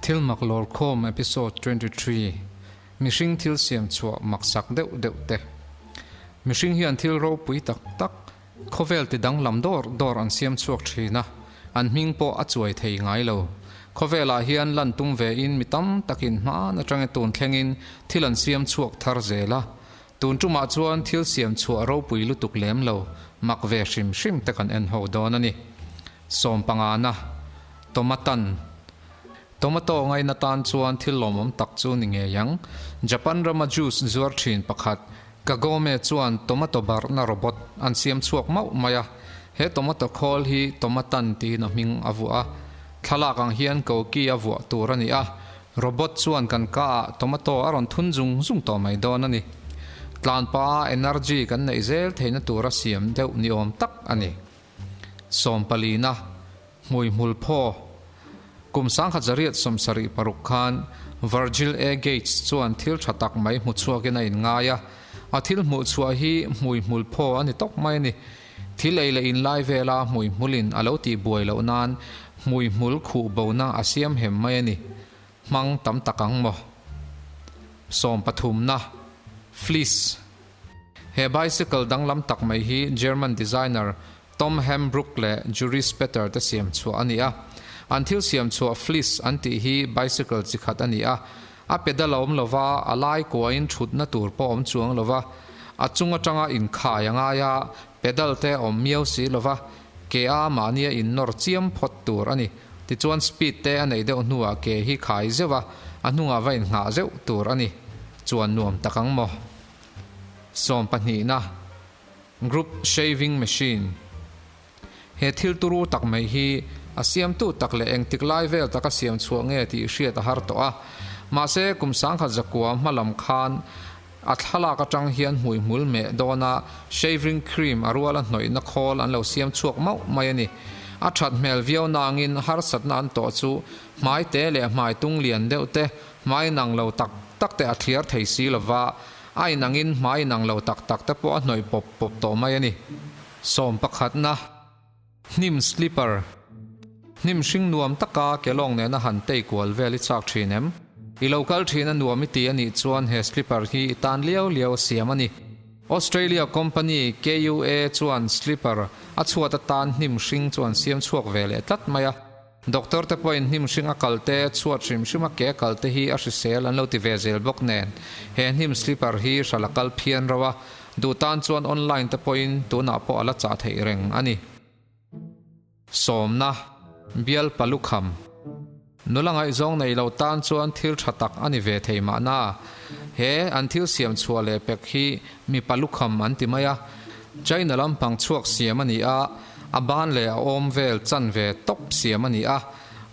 Thilmak Lawrkhawm Episode 23, Mihring thil siam chhuah maksak deuh deuh te. Mihring hian thil ropui tak tak, khawvel ti danglam dawr dawr an siam chhuak thin a, an hming pawh a chuai thei ngai lo. Khawvelah hian lan tum ve in mi tam takin hman atanga tun thlengin thil an siam chhuak thar zel a. Tun tumah chuan thil siam chhuah ropui lutuk lem lo, mak ve hrim hrim te kan en ho dawn a ni. Sawmpangana, Tomatan. Tomato ngaina tan chuan thil lawmawm tak chu ni ngei ang. Japan rama juice zuar thin pakhat Kagome chuan tomato barhna robot an siam chhuak mauh mai a. He tomato khawl hi Tomatan tiin a hming a vuah a. Thlalak ang hian koki a vuah tur a ni a. Robot chuan kan ka ah tomato a rawn thun zung zung tawh mai dawn a ni. Tlanpa a energy kan neih zel theihna tura siam deuh ni awm tak a ni. Sawmpalina, Hmuihmul phaw. Kum 1976 khan Virgil A. Gates chuan thil tha tak mai hmu chhuakin a inngai a, a thil hmuh chhuah hi hmuihmul phaw a ni tawp mai a ni. Thil ei leh inlai vela hmuihmulin a lo tihbuai loh nan hmuihmul khuh bona a siam hem mai a ni. Hmang tam tak ang maw? Sawmpathumna, Fleece. He bicycle danglam tak mai hi German designer Tom Hambrook leh Juris Peter te siam chhuah a ni a. An thil siam chhuah Fleece an tih hi bicycle chi khat a ni a. A pedal a awm lo va, a lai kuain thutna tur pawh a awm chuang lo va. A chung atanga inkhai a ngai a, pedal te a awm miau si lo va, ke a mahnia innawr chiam phawt tur a ni. Tichuan speed te a neih deuh hnuah ke hi khai zeuh a, a hnungah va innghah zeuh tur a ni. Chuan nuam tak ang maw? Sawmpahnihna. Group Shaving Machine He thil turu tak mai hi a siamtu tak leh engtik lai vel taka siam chhuah nge tih hriat a har tawh a. Mahse, kum 1900 hma lam khan a thlalak atang hian hmuihmul meh dawna shaving cream a ruala hnawihna khawl an lo siam chhuak mauh mai a ni. A that hmel viau nangin harsatna an tawh chu hmai te leh hmai tung lian deuh te, hmai nang lo tak tak te a thliar thei si lova, A inangin hmai inang lo tak tak te pawh a hnawih pawp pawp tawh mai a ni. Sawm pakhatna, Hnim slipper. Hnim hring nuam taka kelawng nena han tei kual vel i chak thin em? I lo kal thin a nuam i ti a nih chuan he slipper hi i tan liau liau a siam a ni. Australia company KUA chuan slipper a chhuat atan hnim hring chu an siam chhuak ve leh tlat mai a. Doctor te pawhin hnim hring a kal te, chhuat hrim hrim a ke a kal te hi a hrisel an lo ti ve zel bawk nen, he hnim slipper hi hral a kal phian rauh a, duh tan chuan online te pawhin tunah pawh a la chah theih reng a ni. Sawmna, Bial Palukham. Nula ngaihzawng nei lo tan chuan thil tha tak a ni ve thei mahna, he an thil siam chhuah leh pek hi mi palukham an ti mai a, China lampang chhuak siam a ni a, A ban leh a awm vel chan ve tawp siam a ni a,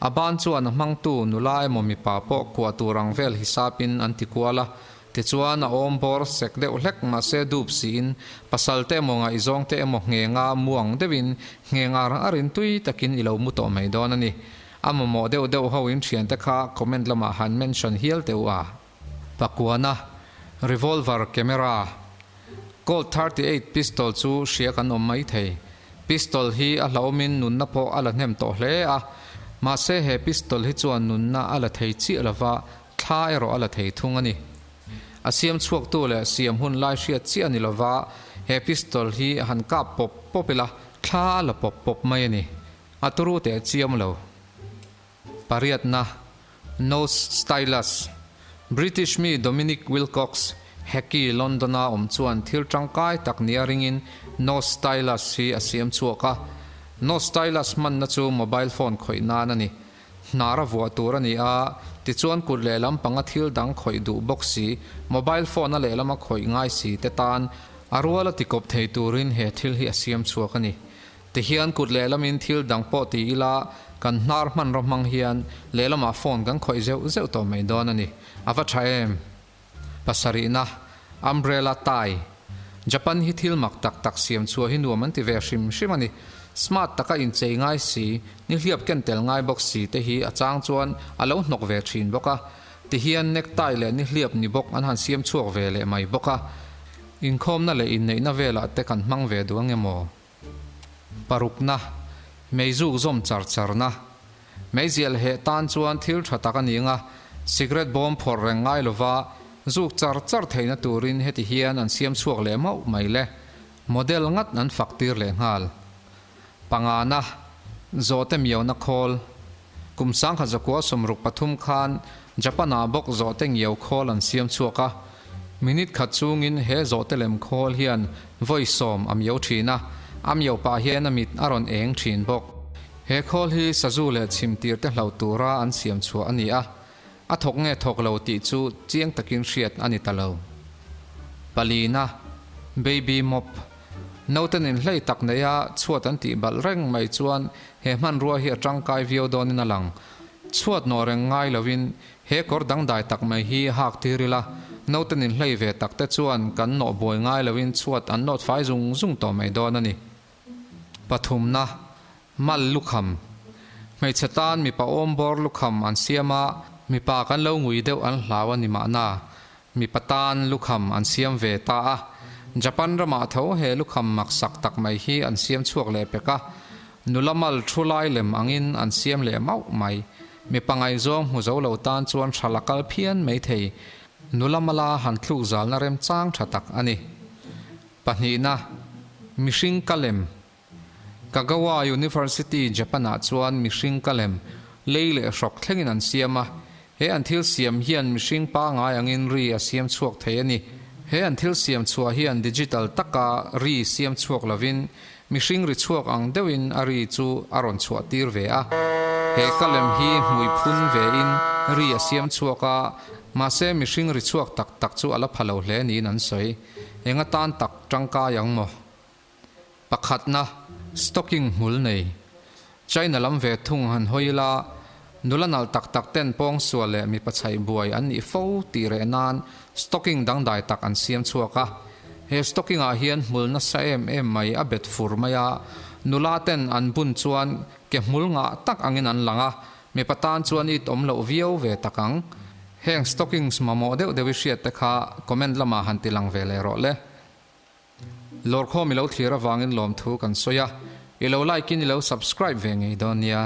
a ban chuan a hmangtu nula emaw mipa pawh kuah tur ang vel hisapin an ti kual a, tichuan a awm bawr sek deuh hlek mahse dup siin pasal te emaw ngaihzawng te emaw nghenga muang deuhin ngheng ar arin tui takin i lo mu tawh mai dawn a ni. A mamawh deuh deuh ho in thiante kha comment lamah han mention hial teh u a. Pakuana, Revolver camera, Colt 38 pistol chu hria kan awm mai thei. Pistol hi a hlauhawmin nunna pawh a la hnem tawh hle a, mahse he pistol hi chuan nunna a la thei chiah lova, thla erawh a la thei thung a ni. A siam chhuaktu leh siam hun lai hriat chiah a ni lova, he pistol hi han kap pawp pawp ila, thla a la pawp pawp mai a ni. A turu teh chiam lo. Pariatna, Nose Stylus, British mi Dominic Wilcox, Hackey, London-a awm chuan thil tangkai tak nia ringin Nose Stylus hi a siam chhuak a. Nose Stylus hmanna chu mobile phone khawih nan a ni. Hnar a vuah tur a ni a, tichuan kut lehlam panga thil dang khawih duh bawk si, mobile phone a lehlama khawih ngai si te tan a rual a tikawp thei turin he thil hi a siam chhuak a ni. Tihian kut lehlamin thil dang pawh ti ila, kan hnar hmanraw hmang hian lehlamah phone kan khawih zeuh zeuh tawh mai dawn a ni. A va tha em? Pasarihna, Umbrella tie. Japan hi thil mak tak tak siam chhuah hi nuam an ti ve hrim hrim a ni. Smart taka inchei ngai si, nihliap ken tel ngai bawk si te hi a chang chuan a lo hnawk ve thin bawk a. Tihian necktie leh nihliap ni bawk an han siam chhuak ve leh mai bawk a. Inkhawmna leh inneihna velah te kan hmang ve duh ang em aw? Parukna, Meizuk zawm char charna. Meizial heh tan chuan thil tha tak a ni ang a, cigarette bawm phawrh reng ngai lova zuk char char theihna turin heti hian an siam chhuak leh mauh mai le. Model ngat an fak tir leh nghal. Pangana, Zawhte miauna khawl. Kum 1963 khan Japan-ah bawk zawhte ngiau khawl an siam chhuak a. Minute khat chungin he zawhte lem khawl hian vawi sawm a miau thin a, a miau pah hian a mit a rawn eng thin bawk. He khawl hi sazu leh chhimtir te hlauh tura an siam chhuah a ni a, a thawk nge thawk lo tih chu chiang takin hriat a ni ta lo. Palina, Baby Mop. Naute nin hlei tak neia chhuat an tih balh reng mai chuan he hmanrua hi a tangkai viau dawnin a lang. Chhuat nawh reng ngai loin he kawr dangdai tak mai hi hak tir ila, naute nin hlei ve tak te chuan kan nawh buai ngai loin chhuat an nawt fai zung zung tawh mai dawn a ni. Pathumna, Mal lukham. Hmeichhe tan mipa awmbawr lukham an siam a, mipa kan lo ngui deuh an hlau a ni mahna. Mipa tan lukham an siam ve ta a. Japan ramah tho he lukham maksak tak mai hi an siam chhuak leh pek a. Nula mal thu lai lem angin an siam leh mauh mai. Mipa ngaihzawng hmu zo lo tan chuan hral a kal phian mai thei. Nula mala han thluk zalna remchang tha tak a ni. Pahnihna, mihring ka lem. Kagawa University, Japan-ah chuan mihring ka lem, lei leh hrawk thlengin an siam a. He an thil siam hian mihring pangai angin ri a siam chhuak thei a ni. He an thil siam chhuah hian digital taka ri siam chhuak lovin, mihring ri chhuak ang deuhin a ri chu a rawn chhuah tir ve a. He ka lem hi hmui phun vein ri a siam chhuak a, mahse mihring ri chhuak tak tak chu a la pha lo hle niin an sawi. Enga tan tak tangkai ang maw? Pakhatna, stocking hmul nei. China lam ve thung han hawi ila, nula nalh tak tak ten pawngsual leh mipa chhaih buai an nih fo tih reh nan stocking dangdai tak an siam chhuak a. He stocking ah hian hmul nasa em em mai a bet fur mai a, nula ten an bun chuan ke hmul ngah tak angin an lang a, mipa tan chuan it awm loh viau ve tak ang. Heng stockings mamawh deuh deuh i hriat te kha comment lamah han ti lang ve leh rawh le. Lawrkhawm i lo thlir avangin lawmthu kan sawi a, i lo like in i lo subscribe ve ngei dawn nia.